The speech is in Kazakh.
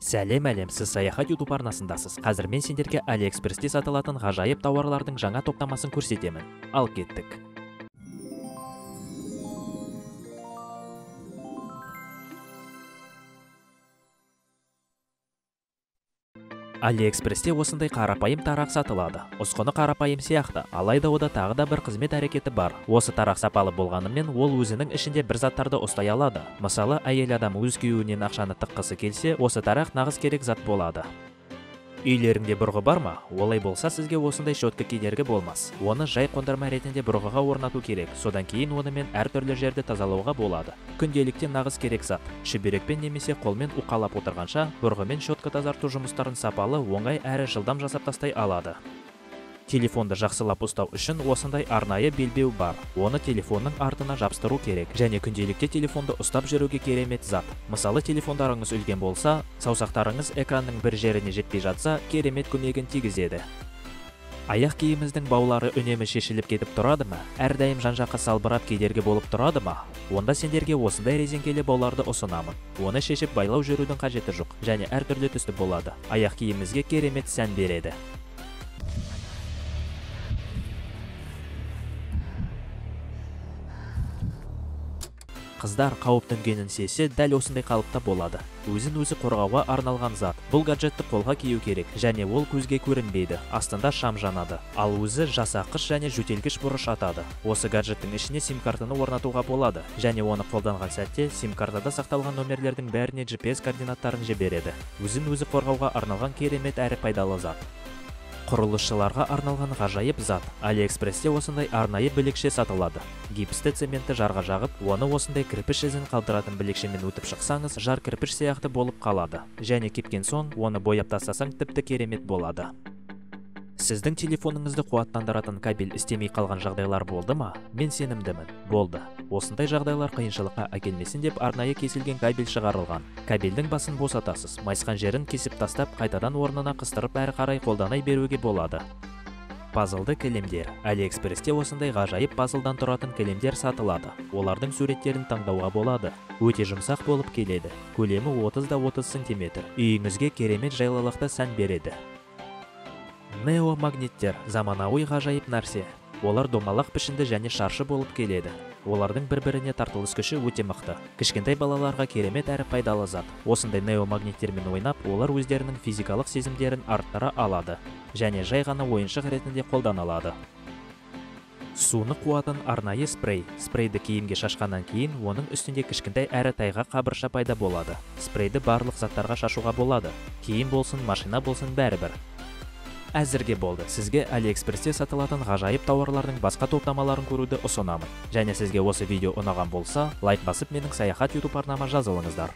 Сәлем әлем, сіз Саяхат YouTube арнасындасыз. Қазір мен сендерге AliExpress'те сатылатын ғажайып тауарлардың жаңа топтамасын көрсетемін. Ал кеттік. AliExpress'те осындай қарапайым тарақ сатылады. Ұсқыны қарапайым сияқты, алайда ода тағы да бір қызмет әрекеті бар. Осы тарақ сапалы болғанымен, ол өзінің ішінде бір заттарды ұстай алады. Мысалы, әйел адам өз күйеуінен ақшаны тыққысы келсе, осы тарақ нағыз керек зат болады. Үйлеріңде бұрғы бар ма? Олай болса, сізге осындай щетка кедергі болмас. Оны жай қондырма ретінде бұрғыға орнату керек. Содан кейін онымен әртүрлі жерді тазалауға болады. Күнделікте нағыз керек зат. Шүберекпен немесе қолмен уқалап отырғанша, бұрғымен щетка тазарту жұмыстарын сапалы, оңай әрі жылдам жасап тастай алады. Телефонды жақсылап ұстау үшін осындай арнайы белбеу бар. Оны телефонның артына жабыстыру керек. Және күнделікте телефонды ұстап жүруге керемет зат. Мысалы, телефондарыңыз үлкен болса, саусақтарыңыз экранның бір жеріне жетпей жатса, керемет көмегін тигізеді. Аяқ киіміздің баулары үнемі шешіліп кетіп тұрады ма? Әрдайым жан-жаққа салбырап кедергі болып тұрады ма? Онда сендерге осындай резеңкелі бауларды ұсынамын. Оны шешіп байлау жүрудің қажеті жоқ және әртүрлі түсті болады. Аяқ киімізге керемет сән береді. Қыздар қауіп төнгенін сезсе, дәл осындай қалыпта болады. Өзін өзі қорғауға арналған зат. Бұл гаджетті қолға кию керек және ол көзге көрінбейді. Астында шам жанады. Ал өзі жасаққыш және жөтелгіш бұрыш атады. Осы гаджеттің ішіне сим-картаны орнатуға болады және оны қолданған сәтте сим-картада сақталған номерлердің бәріне GPS координаттарын жібереді. Өзін өзі қорғауға арналған керемет әрі пайдалы зат. Құрылысшыларға арналған ғажайып зат. AliExpress'те осындай арнайы білекше сатылады. Гипсті цементті жарға жағып, оны осындай кірпіш ізін қалдыратын білекшемен өтіп шықсаңыз, жар кірпіш сияқты болып қалады. Және кепкен соң, оны бояп тастасаң тіпті керемет болады. Сіздің телефоныңызды қуаттандыратын кабель істемей қалған жағдайлар болды ма? Мен сенімдімін. Болды. Осындай жағдайлар қиыншылыққа әкелмесін деп арнайы кесілген кабель шығарылған. Кабельдің басын босатасыз, майысқан жерін кесіп тастап, қайтадан орнына қыстырып әрі қарай қолданай беруге болады. Пазлды кілемдер. AliExpress'те осындай ғажайып пазлдан тұратын кілемдер сатылады. Олардың суреттерін таңдауға болады. Өте жұмсақ болып келеді. Көлемі 30 да 30 сантиметр. Үйіңізге керемет жайлылықты сән береді. Неомагниттер заманауи ғажайып нәрсе. Олар домалақ пішінді және шаршы болып келеді. Олардың бір-біріне тартылыс күші өте мықты. Кішкентай балаларға керемет әрі пайдалы зат. Осындай неомагниттермен ойнап, олар өздерінің физикалық сезімдерін арттыра алады және жай ғана ойыншық ретінде қолданалады. Суны қуатын арнайы спрей. Спрейді киімге шашқаннан кейін, оның үстінде кішкентай әрі тайғақ қабырша пайда болады. Спрейді барлық заттарға шашуға болады. Киім болсын, машина болсын, бәрібір. Әзірге болды. Сізге AliExpress'те сатылатын ғажайып тауарлардың басқа топтамаларын көруді ұсынамын. Және сізге осы видео ұнаған болса, лайк басып менің Саяхат YouTube арнама жазылыңыздар.